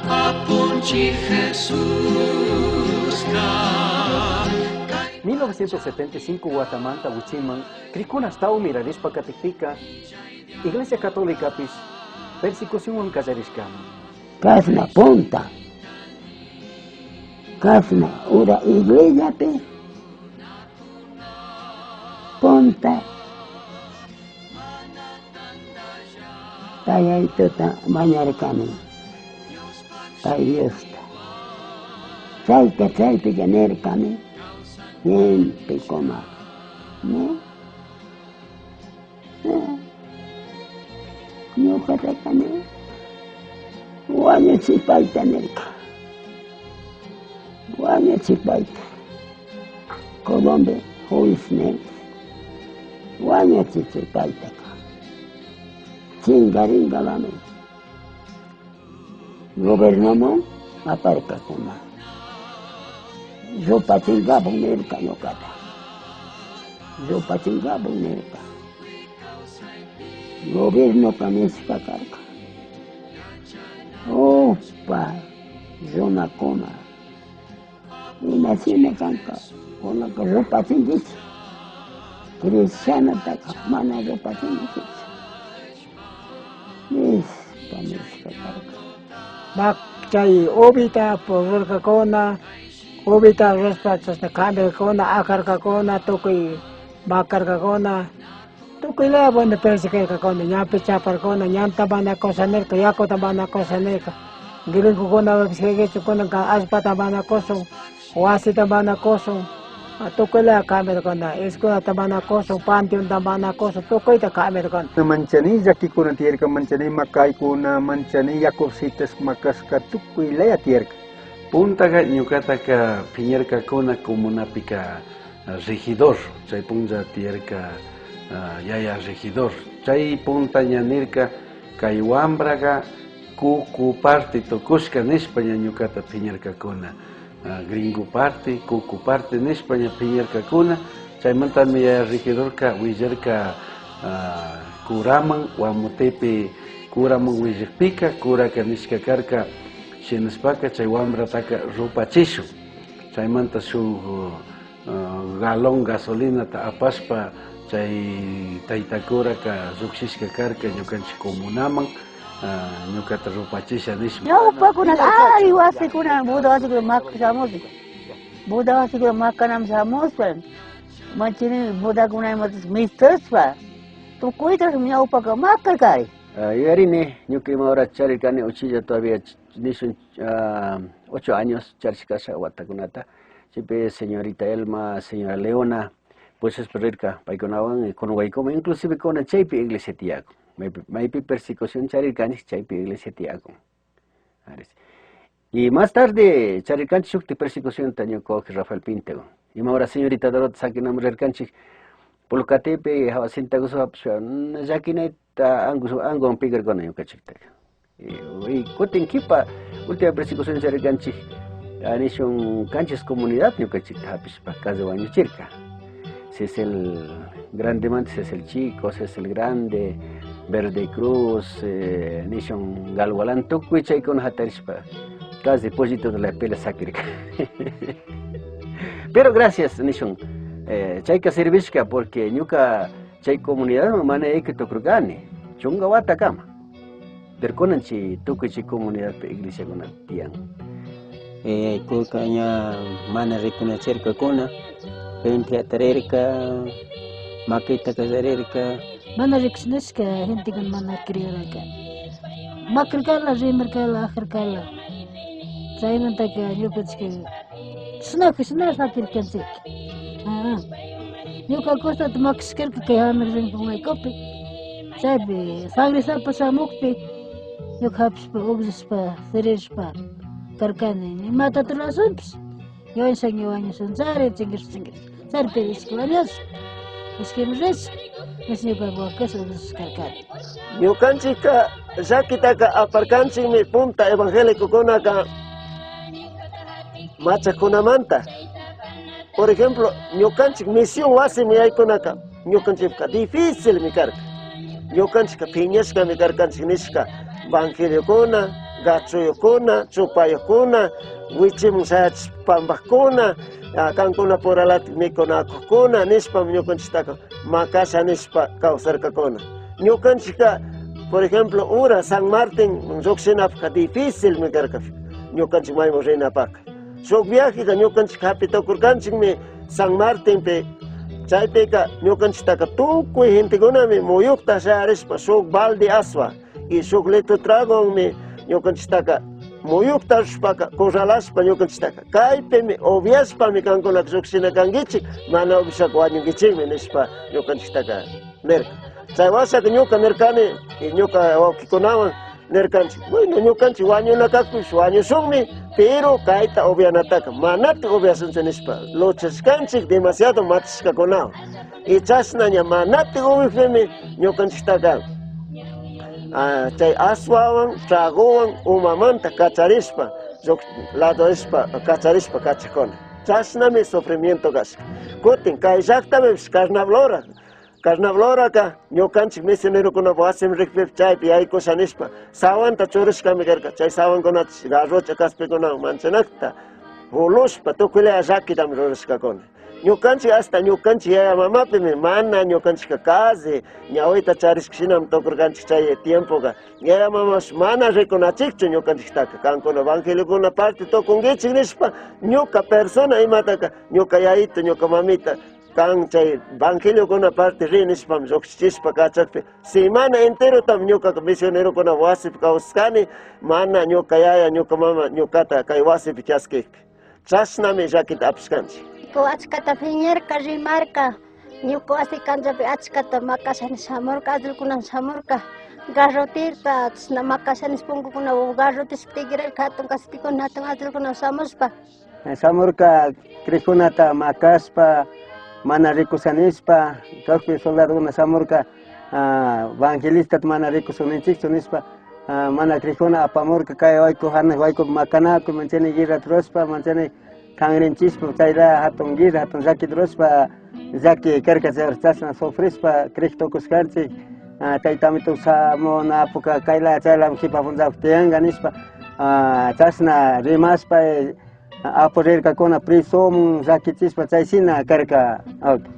Apunchij Jesuska. 1975 watamanta wichiman crijkuna ashtawan mirarishpa katikpika Iglesia Católicapish persecucionwan kallarishkami. Kashna punta, kashna ura iglesiapi punta Tayaytuta mañarkani, Tay Diosta. Chayta chaypika nirkani, gentekuna, ¿no? Ñukataka wañuchipayta nirka, wañuchipayta. Colombia juiz nirka, wañuchichipaytaka. Chingaringalami. Gobiernoman aparkakuna. Rupachinkapak nirka ñukata. Rupachinkapak nirka. Gobiernoka nishpa karka. Upa runakuna. Imashina kanka kunaka rupachinkichik. Cristianotaka mana rupachinkichikchu. Nishpa nishpa karka. Chay uvita rurarkakuna, uvita rurashpa chashna cambiarkakuna, ajarkakuna, tukuy makarkakuna, tukuy laya bueno perseguirkakuna, ñanpi chaparkuna, ñanta mana kusha nirka, yakuta mana kusha nirka, gringokunapish kunanka allpata mana kushun, wasita mana kushun, tukuy laya cambiarkuna, escuelata mana kushun, panteonta mana kushun, tukuyta cambiarkuna. Manchani llakikuna tiyarka, manchani makaykuna, manchani yakusitas makashka, tukuy laya tiyarka. Puntaka ñukataka piñarkakuna comunapika regidor, chay punlla tiyarka yaya regidor. Chay punta ña nirka kay wambraka kuku parte tukushka nishpa ña ñukata piñarkakuna. Gringo parte, kuku parte nishpa ña piñarkakuna. Chaymantami yaya regidorka willarka kuraman, Guamotepi kuraman willakpika, kuraka nishka karka shinashpaka chay wambrataka rupachishun. Chaymanta shuk galón gasolinata apashpa chay tayta kuraka llukshishka karka ñukanchik comunaman, ñukata rupachisha nishpa. Ñawpakuna ari wasikuna Buda wasikuna makka shamuspa, Buda wasikuna makkanami shamuspa, manchini Budakuna imatash mishtushpa, tukuyta ñawpaka makarkari. Yuyarini ñuka ima hora charirkani uchilla todavía nishun 8 años charishkasha watakunata, chaypi señorita Elma, señora Leona, pues rirka paykunawan kunawaykuman, inclusive kuna chaypi iglesia tiyakun. Maypi persecución charirkanchik chaypi iglesia tiyakun. Y más tarde charirkanchik shukti persecución ñuka wawqi Rafael Pinto. Ima hora señorita Dorota saquinaman rirkanchik Pulcatepe, hawa Cintagusuapish, llakinayta anguwan pikarkuna ñukanchiktaka. Y kutin kipa última persecución charirkanchik nishun kanchis comunidad ñukanchikta hapishpa casi wañuchirka. Si es el grande mante, si es el chico, si es el grande, Verde Cruz, nishun Galgualán, tukuy chaykuna hatarishpa casi pollito de la pela sakirka. Pero gracias, nishun, chayka servishka porque ñuka chay comunidad mana yaykuy tukurkani, chunka watakama. Pero kunan chay tukuy chay comunidadpi iglesiakuna tiyan. Kuka ña mana reconocerkakuna, frente atarirka, makita kallarirka. Mana rikshinashka gentekuna mana creerka. Makarkala, rimarkala, ajarkala. Chaymantaka ñukanchik shinaka shina sakirkanchik. Ñuka cosata makishkarka kay América maykupi. Chaypi sangresapa shamukpi ñuka hapishpa ugllashpa siririshpa karkani. Imatata rurashunpish wañushan wañushun chari chinkish chinkish chari ishki wañushun ishkimi rish nish ñuka wakasha ugllashpa karkani. Ñukanchikka llakitaka aparkanchikmi punta evangélicokunaka machakkunamanta. Por ejemplo, ñukanchik misión wasimi yaykunaka ñukanchikka difícilmi karka. Ñukanchikka piñashkami karkanchik nishka evangeliokuna, Gachuyukuna, chupayukuna, wichimun shayachishpa pampakuna, kankuna puralatik mikunakukuna nishpami ñukanchiktaka makasha nishpa kawsarkakuna. Ñukanchikka, por ejemplo, ura San Martín llukshinapaka difícilmi karka ñukanchik mayman rinapaka. Shuk viajeka ñukanchik hapi tukurkanchikmi San Martinpi, chaypika ñukanchiktaka tukuy gentekunami muyukta shayarishpa shuk balde asua y shuk litro tragonmi ñukanchiktaka muyukta rushpaka corralashpa ñukanchiktaka kaypimi upiashpami kankunaka llukshina kankichik, mana upiashaka wañunkichikmi nishpa ñukanchiktaka nirka. Chay washaka ñuka nirkani y ñuka wawkikunawan nirkanchik, bueno, ñukanchik wañuna kakpipish wañushunmi, pero kayta upianataka manatik upiashunchu nishpa luchashkanchik demasiado machashkakunawan. Y chashna ña manatik upiakpimi ñukanchiktaka chay asuawan, tragowan umamanta kacharishpa, ladorishpa, kacharishpa kachakuna. Chashnami sufrimiento kashka. Kutin kay llaktapipish Carnablora, Carnabloraka ñukanchik misionerokuna wasimi rikpipish chaypi yaykusha nishpa sawanta churashkami karka. Chay sawankunatash garrocha kaspikunawan manchanakta julushpa tukuylaya llakitami rurashkakuna. Ñukanchik hasta ñukanchik yaya mamapimi mana ñukanchikka casi ñawita charishka shinami tukurkanchik chay tiempoka. Yaya mamash mana rikunachikchu ñukanchiktaka, kankuna evangeliokuna parte tukunkichik nishpa ñuka persona imataka ñuka yayito ñuka mamita kan chay evangeliokuna parte ri nishpami llukshichishpa kachakpi semana enterotami ñukaka misionerokuna wasipi kawsashkani, mana ñuka yaya ñuka mama ñukata kay wasipi chaskikpi. Chashnami llakita apashkanchik. Achkata piñarka, rimarka, ñuka wasi kanchapi achkata makashani shamurka, azulkunan shamurka, garrotirka, chashna makashani punkukuna garrotishpa tigrarka, hatun kaspikuna, hatun azulkunan shamushpa. Shamurka crijkunata makashpa, mana rikushanishpa, kawpi soldadokuna shamurka, evangelistata mana rikushunninchikchu nishpa, mana crijkuna apamurka kay wayku hanaq waykupi makanakuy, manchani guerra rurashpa, manchani kanrinchishpa, chayla hatun guerra, hatun llaki rurashpa, llaki karka chashna sufrishpa crij tukushkanchik, tayta amito shamuna apuka kayla chaylami kipa punllapuk tiyanka nishpa, chashna rimashpa, apu rirkakuna presomun llakichishpa chayshina karka. Okay.